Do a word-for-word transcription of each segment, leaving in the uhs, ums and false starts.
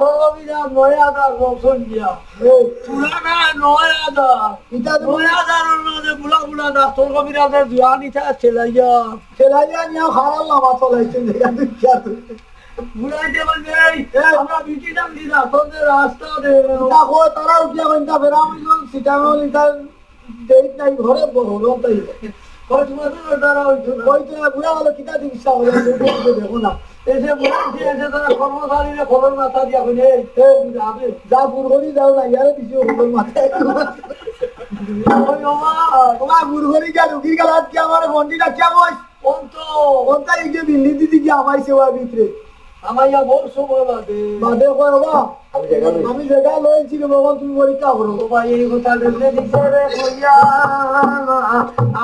কবিরাজ নয়া দার রমসন দিয়া। ও। পুরানা নয়া দার। ইটা তো নয়া দারর মাঝে বুড়া বুড়া ডাক্তর কবিরাজর জুয়ানি তা ছেলাইয়া। ছেলাইয়া নিয়া খারাপ লামা চলাইছে, দেখা দেখি আর। বুড়াইতে বলবে, "এই, এই। আমরা বিটি দাম দি ডাক্তর দে রাস্তা দে।" ইটা কো তারা উঠিয়া কইন, তা ফেরা আমি যখন সিটানো ইটা ডেট নাই, ঘরে বড় তাই। কত বছর তারা হইতো না। হইতো না, বুড়া হলো কিতা চিকিৎসা হবে, দেখো না। এসে বুড়া উঠে এসে তারা কর্মচারীরা খবর মাথা দিয়া কইলে, "এই, এই, যাবে।" যা বুড় করি যাও না, ইয়ারে দিছি খবর মাথায়। ওই ওমা, ওমা, বুড় করি গিয়া রুগীর গালাত কি আমার ফোনটি রাখিয়া বস। অন্ত। অন্তা এই যে বিল্লি দিদি কি আমাইছে ওর ভিতরে। আমাইয়া বড় সময় বাদে। বাদে কয়, "বাবা, আমি জায়গা লই। আমি জায়গা লইছি রে বাবা, তুমি পরীক্ষা করো।" ও ভাই, এই কথা দেখলে দিছে রে কইয়া।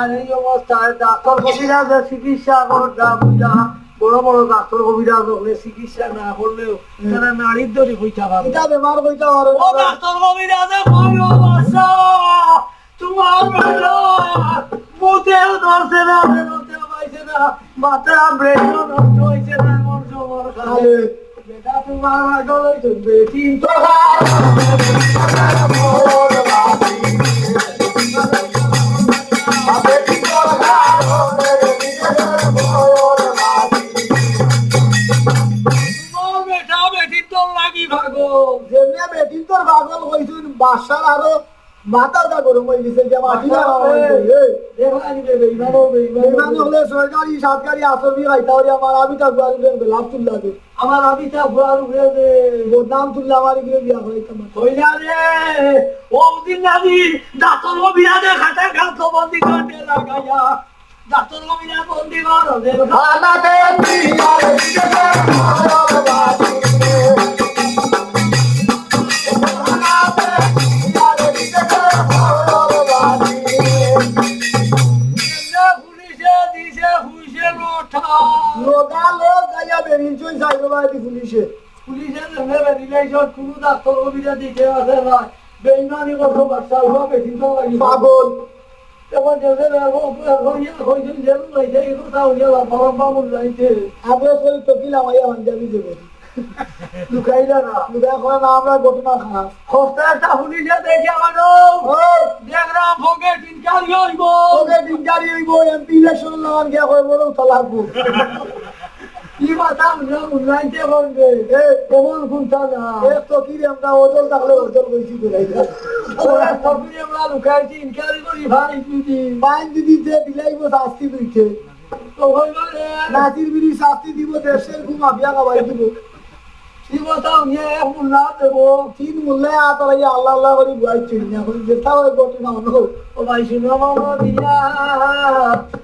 আর এই অবস্থায় ডাক্তর কবিরাজে চিকিৎসা করতাম বুঝা। বড় বড় ডাক্তর কবিরাজ হলে চিকিৎসা না করলেও হুম। তারা নাড়ির দড়ি কইতা পারে। এটা বেমার কইতা পারে। ও ডাক্তর কবিরাজে কয়, "ও বাচ্চা, তোমার বেটা ভূতেও ধরছে না, বেরোতেও পাইছে না, মাথা ব্রেনও নষ্ট হইছে না, এমন সময় খালে।" বেটা তোমার আগল হইছে, বেটি তো তোমার বেটা বেটি তো লাগি ভাগো। যেমনে বেটি তোর পাগল কইছুন, বাসার আরো মাথাটা গরম হয়ে গেছে, যে মাটি না হওয়া হয়েছে। এই। দেখো, আমি যে বেইমান, ও বেইমান। বেইমান হলে ছয় গাড়ি, সাত গাড়ি আসবি, খাইতা হলে আমার আবিটা গুয়ার উপরে লাভ তুললা দে। আমার আবিটা গুয়ার উপরে দে। বদনাম তুললা আমার উপরে বিয়া করে তোমার। কইলা রে, ও দিন নানি, ডাক্তর ও বিরাটে খাতা খাত বন্দি করে লাগাইয়া। ডাক্তর ও বিরাট বন্দি করে দে। খানা দে, তুই আর দিকে দে, ভালো বাসি। খানা দে, তুই আর দিকে দে, ভালো বাসি। এমনে পুলিশে দিছে, পুলিশে লোটা। লোটা লোক গাইয়া বেরিয়েছে, সাইকেল বাড়ি পুলিশে। পুলিশে নেমে বেরিয়েছে, কোনো ডাক্তর ও বিরাট দিতে আছে না। বেইমানি করছো, বাচ্চা, উঠা বেশি তো লাগে। পাগল। এখন যে, যে, এখন, এখন ইয়ে হইছে, যে রুম হইছে, এই কথা হইছে, লম্বা লম্বা মূল হইছে। আগে ওই তো কি লামাইয়া পাঞ্জাবি দেবে। লুকাইলা না। লুকাই করে না, আমরা ঘটনা খারাপ। হস্তে একটা পুলিশে দেখে আমার ও। দেখলাম, ফোকে টিনকারি হইব। ফোকে টিনকারি হইব, এমপি ইলেকশন লাগান গিয়া কয়, বড় উঠা লাগবো। কি মাথা উন্নয়ন, উন্নয়নতে বলবে? এ, কমন কোনটা না? এ, তো কি রে, আমরা ওজন থাকলে ওজন বেশি করে। ওরা সবই আমরা লুকাইছি, ইনকোয়ারি করি ভাই দিদি। ভাই দিদি যে দিলাইব শাস্তি দিতে। তো হইল রে। নাজির বিড়ি শাস্তি দিব, দেশের ঘুম আবিয়া খাওয়াই দিব। কি কথা উনি এক মোল্লা দেব? তিন মোল্লায় আত আড়াইয়া আল্লাহ আল্লাহ করি বুয়াই চিনি। এখন যেটা হয় ঘটনা হলো। ও ভাই, শুনো মামা দিয়া,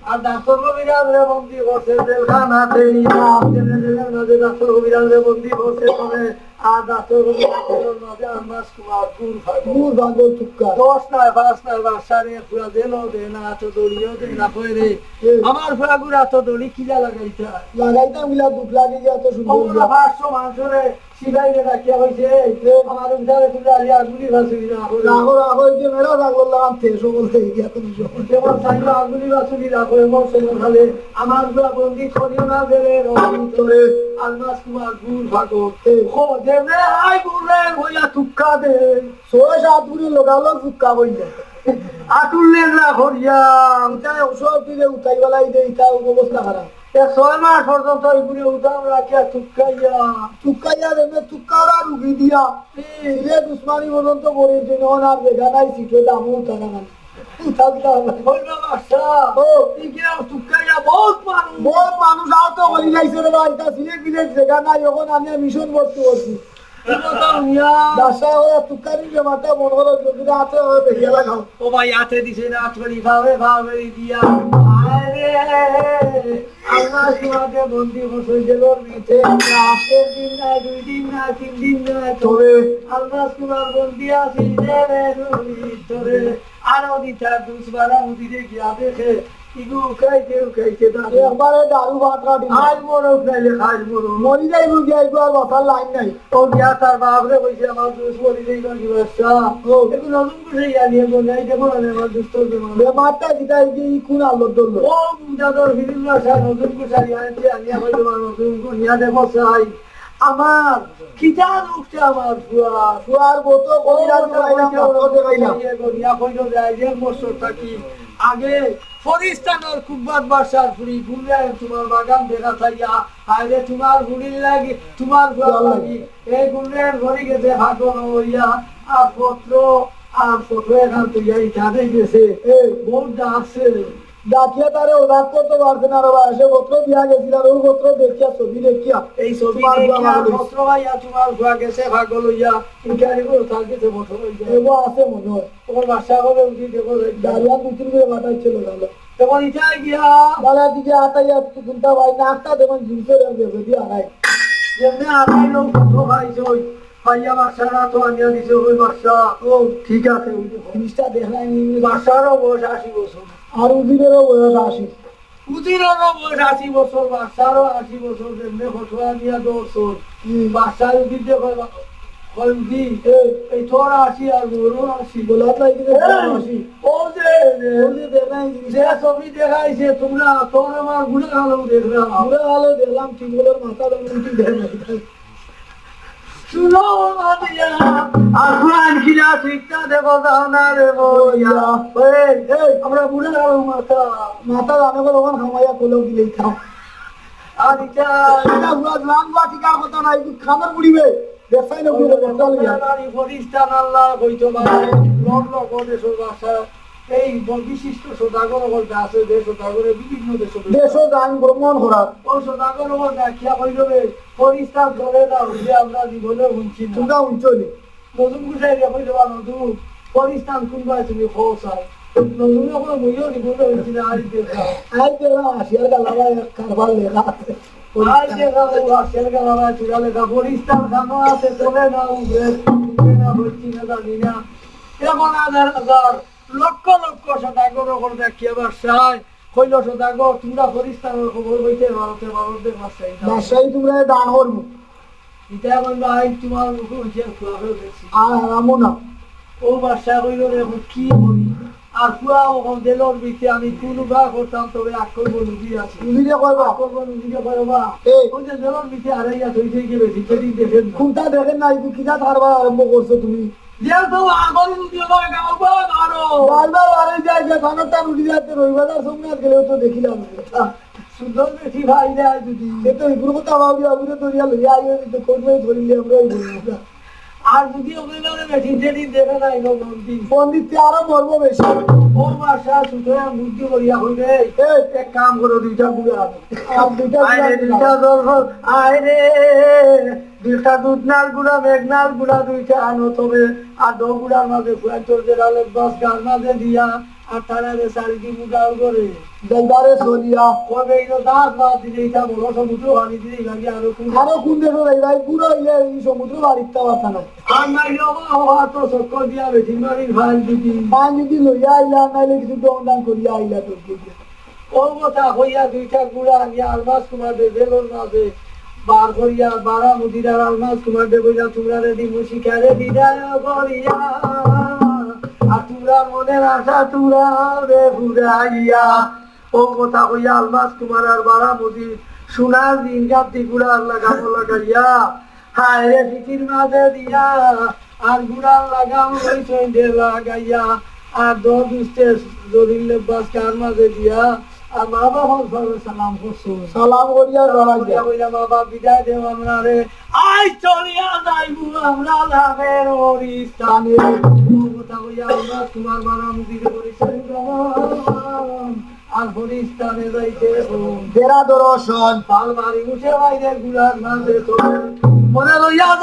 আর ডাক্তর কবিরাজ রে বন্দি করছে জেলখানাতে নিয়া। জেলে জেলের মাঝে ডাক্তর কবিরাজ রে বন্দি করছে তবে, আর ডাক্তর কবিরাজ রে মাঝে আলমাস কুমার দূর ভাগো। দূর ভাগো তুক্কা। দশ নয়, পাঁচ নয়, বাদশা রে, পুরা জেলও দে না, তো দড়িও দে না, কই রে? হুম। আমার পুরা গুড়া তো দড়ি কিলা লাগাইতা? লাগাইতাম গিলা দুধ লাগি গিয়া তো সুন্দর অমরা গিয়া। পাঁচশো মানুষরে সিপাই রে ডাকিয়া কইছে, "এই, আমার উদ্ধারে তুলে আলি আগুলি বাসুলি না করে।" রাখো, রাখো, এই যে মেয়েরা রাখলো, লাগাম থেকে সকল থেকে গিয়া তুমি সকল। যেমন সাইডে আগুলি বাসুলি না করে, এমন সময় খালে আমার গুলা বন্দি করিও না বেড়ে রং ভিতরে। আলমাস কুমার গুল ভাগো। এই। খো, যেমনে আই গুলে হইয়া তুক্কা দে। ছয় সাত গুলি লোকালো তুক্কা বইলে। আতুল লেংড়া করিয়া। ইটা সব দিকে উঠাই বেলাই দে, ইটা অবস্থা খারাপ। এ ছয় মাস পর্যন্ত এই গুলি উঠাম রাখিয়া তুক্কাইয়া। তুক্কাইয়া দেবে, তুক্কা ওরা রুগী দিয়া। হুম। সিলেট উসমানী পর্যন্ত গরিব জনগণ আর জায়গা নাই, সিটে দামও উঠা না মানে। উঠা দিতে হবে। ওই বাবা, আচ্ছা। ও। এই যে তুক্কাইয়া বহুত মানুষ। বহুত মানুষ আহত করি লাইছে রে ভাই, তা সিলেট বিলেট জায়গা নাই, এখন আমি মিশন ভর্তি করছি। কি কথা মিয়া? বাদশা ওরা তুকারি রে মাথা মন করো, যদি হাতে ওরা বেরিয়ে লাগাও। ও ভাই, হাতে দিছে না, আট করি ভাবে ভাবে দিয়া। আরে, আল্লাহ তোমাকে বন্দি করছে জেলর ভিতরে। আজকের দিন না, দুই দিন না, তিন দিন না, তবে আল্লাহ তোমার বন্দি আছি জেলের ভিতরে। আরো দিতা দুস বারা উদিরে গিয়া দেখে। ইগু উকাইতে উকাইতে দাঁড়িয়ে। একবারে দারু ভাত কাটি। আজ মরো উকাইলে, আজ মরো। মরি যাইব গিয়া, ইগু আর বাঁচার লাইন নাই। ও গিয়া তার বাপরে কইছে, "আমার দুস মরি যাইব কি বাচ্চা?" ও। একটু নতুন করে ইয়া নিয়ে বলে, "এই দেখো না, আমার দুস তো বেমার।" বেমারটা কিতা, এই যে ই কোন আলোর দল? ও মুজাদর ফিরিল বাসা, নতুন করে ইয়া আনছে, আনিয়া কইলো, "আমার নতুন করে ইয়া দেখো চাই।" আমার কিতা রূপটা আমার ফুয়া। ফুয়ার মতো কইরা ও, দেখাইলাম, ওটা, ওটা, ওটা দেখাইলাম। ইয়ে করিয়া কইল যে, আইজের বছর থাকি আগে ফরিস্তানর কুব্বাত বাসার ফুড়ি গুনলেন তোমার বাগান দেখা থাইয়া, আইরে তোমার ফুড়ির লাগি, তোমার ফুয়ার লাগি, এই গুনলেন ঘড়ি গেছে ফাগল হইয়া, আর পত্র, আর ফটো এখান তুইয়া ইখানে গেছে, এই বহুত ডাকছে। ডাকিয়া তারে ওজাত করতে পারছে না রে ভাই, সে পত্র দিয়া গেছিল, আর ওই পত্র দেখিয়া, ছবি দেখিয়া, এই ছবি তোমার ফুয়া দেখিয়া, ভালো হইছে। পত্র পাইয়া তোমার ফুয়া গেছে ফাগল হইয়া, ইনকোয়ারি করো, তার গেছে ফটো পাইয়া। এগো আছে মনে হয়। তোমার বাসা করে উঠি দেখো, যাই। গাড়িয়ান দুই তিন করে পাঠাইছিল, গেল। তখন ইটা গিয়া বালা দিকে আতাইয়া, কোনটা ভাই, নাকটা দেখুন, জিনিসের আর দেখো, দিয়ে আড়াই। যেমনি আড়াই লোক ফটো পাইছে, ওই পাইয়া বাসারা তো আনিয়া দিছে, ওই বাসা। ও, ঠিক আছে, ওই দেখো। জিনিসটা দেখলাম, এই বাসারও বয়স আশি বছর। আর উদিনেরও বয়স আশি। উদিনেরও বয়স আশি বছর, বাসারও আশি বছর, যেমনে ফটো আনিয়া দর্শন। হুম। বাসায় উদিন যে কয়, কয় উদি, এ, এই তোর আশি আর মোরও আশি। বলাত লাগি যে হ্যাঁ। আশি। ও যে, যে, ওই যে দেখলাম, যে ছবি দেখাইছে তোমরা, তোর আমার গুণা ভালো দেখলাম। গুণা ভালো দেখলাম, ঠিক বলে মাথা দাম উঠি দেয় না। শুনো মাতিয়া, আর কোরআন কিলা শিক্ষা দেব যাও না রে মরিয়া। এই, এই, আমরা বুড়া গেল মাথা। মাথা জানে বলে ওখান খামাইয়া কলম দিলেই থাম। আর ইটা এটা বুড়া জোয়ান বুড়া টিকার কথা নাই, তুই খামার বুড়িবে। দেখছাই না, বুড়িবে, বটল ইয়া। আর এই ফরিস্তান আল্লাহ হইতো পারে, লগ লগ দেশর ভাষা। এই ব-, বিশিষ্ট সদাগর হল আছে, যে সদাগরে বিভিন্ন দেশে দেশে যান ভ্রমণ করার। ও সদাগর হল দেখিয়া কইল রে, ফরিস্তান চলে না, উঠে আমরা জীবনে হুনছি না। তোমরা হুনছো নি? নজরুল গুছাই রে, কইল বা নজরুল, ফরিস্তান কোন ভাই তুমি খোঁজ চাই? নজরুল এখন মুইও জীবনে হুনছি না, আজ দেখা। আজ দেখা, আসিয়ার গালাবায় কারবার লেখা আছে। আজ দেখা, ও আসিয়ার গালাবায় চূড়া লেখা, ফরিস্তান খানো আছে, চলে না, উঠে, উঠে না, হচ্ছি না, জানি না। এখন হাজার হাজার লক্ষ লক্ষ সদাগর ওপর দেখিয়া বাসায় কইল, সদাগর, তোমরা ফরিস্তানর খবর কইতে পারতে পারতে বাসায় যাও। বাসায় তোমরা দান করবো। ইটা কইল, আই তোমার মুখে হইছে খুয়া ফেল দেখছি। আর হারামো না। ও বাসায় কইল রে, এখন কি করি? আর খুয়া ওখান জেলর ভিতরে আমি কোন উপায় করতাম, তবে আক্কল বন্ধু আছে। উজিরে কয় বা? আক্কল বন্ধু উজিরে কয় বা? এই। ওই যে জেলর ভিতরে হারাইয়া থই থই গেলে ভিতরে দেখেন না। কোনটা দেখেন না, এই কিতা কারবার আরম্ভ করছো তুমি? যে তো আগর উঠি আবার গাও বা মারো। বারবার বারে যায় যে খানার তার উঠি যাচ্ছে, রবিবার আর সোমনাথ গেলেও তো দেখিলাম। সুন্দর বেশি ভাই যায় যদি। সে তো ইগুর কথা ভাবি, আমরা তো রিয়া লইয়া আইও, তো কোন মেয়ে ধরিলে আমরা ওই বলি আমরা। আর যদি ওগুলো বেশি যেদিন দেখে না, এলো মন্দির। মন্দির তে আরো মরবো বেশি। ওর বাসা সুতরাং বুদ্ধি করিয়া হইলে, এই এক কাম করো, দুইটা গুড়া আনো। আর দুইটা আয় রে, গুড়া দুইটা আনো। জল ফল, আয় রে। দুইটা দুধ নাল গুড়া, মেঘ নাল গুড়া দুইটা আনো তবে। আর দো গুড়ার মাঝে ফুয়াইন্তর জেরা লেবাস গার মাঝে দিয়া, আর তারারে চারিদিন উগাল করে। যাইবারে চলিয়া। কবে এই দাঁত বাদ দিলে, এটা বড় সমুদ্র পানি দিলে, ইভাগে আরো কোন আরো কোন দেশে যাইবা? এই পুরো ইয়ে, এই সমুদ্র বাড়িতে পারতা না। আর নাইলে বাবা, হওয়া তো চক্কর দিয়া বেটির বাড়ির ফাইল দিবি। ফাইল যদি লইয়া আইলা, নাইলে কিছু দম দান করিয়া আইলা তোর দিকে। ও কথা কইয়া দুইটা গুড়া আনিয়া আলমাস কুমার দে জেলর মাঝে বার করিয়া বারা মুদিরার আলমাস কুমার দে কইয়া, তোমরা রেডি মুশিকা রেডি যায় করিয়া, আর তোমরা মনের আশা তোমরা রে ফুরাইয়া। ও কথা কইয়া আলমাস কুমার আর বারা মুদির সোনার দিন গাদ্দি গুড়ার লাগামো লাগাইয়া, হায় রে পিঠির মাঝে দিয়া, আর গুড়ার লাগাম লইছইন দে লাগাইয়া, আর দো দুস্তে জরির লেবাস কার মাঝে দিয়া, আর মা বাবার ঘরে সালাম করছইন। সালাম করিয়া সালাম করিয়া কইলা, "মা বাপ বিদায় দেও আমরারে, আই চলিয়া যাইবু আমরা লাভের ওরিস্তানে।" ও কথা কইয়া আমরা তোমার বারাম দিকে করি সালাম। আর ফরিস্তানে যাইতে এখন জেরা দর্শন। পাল মারি উঠে বাইরে গুড়ার মাঝে তো মনে লইয়া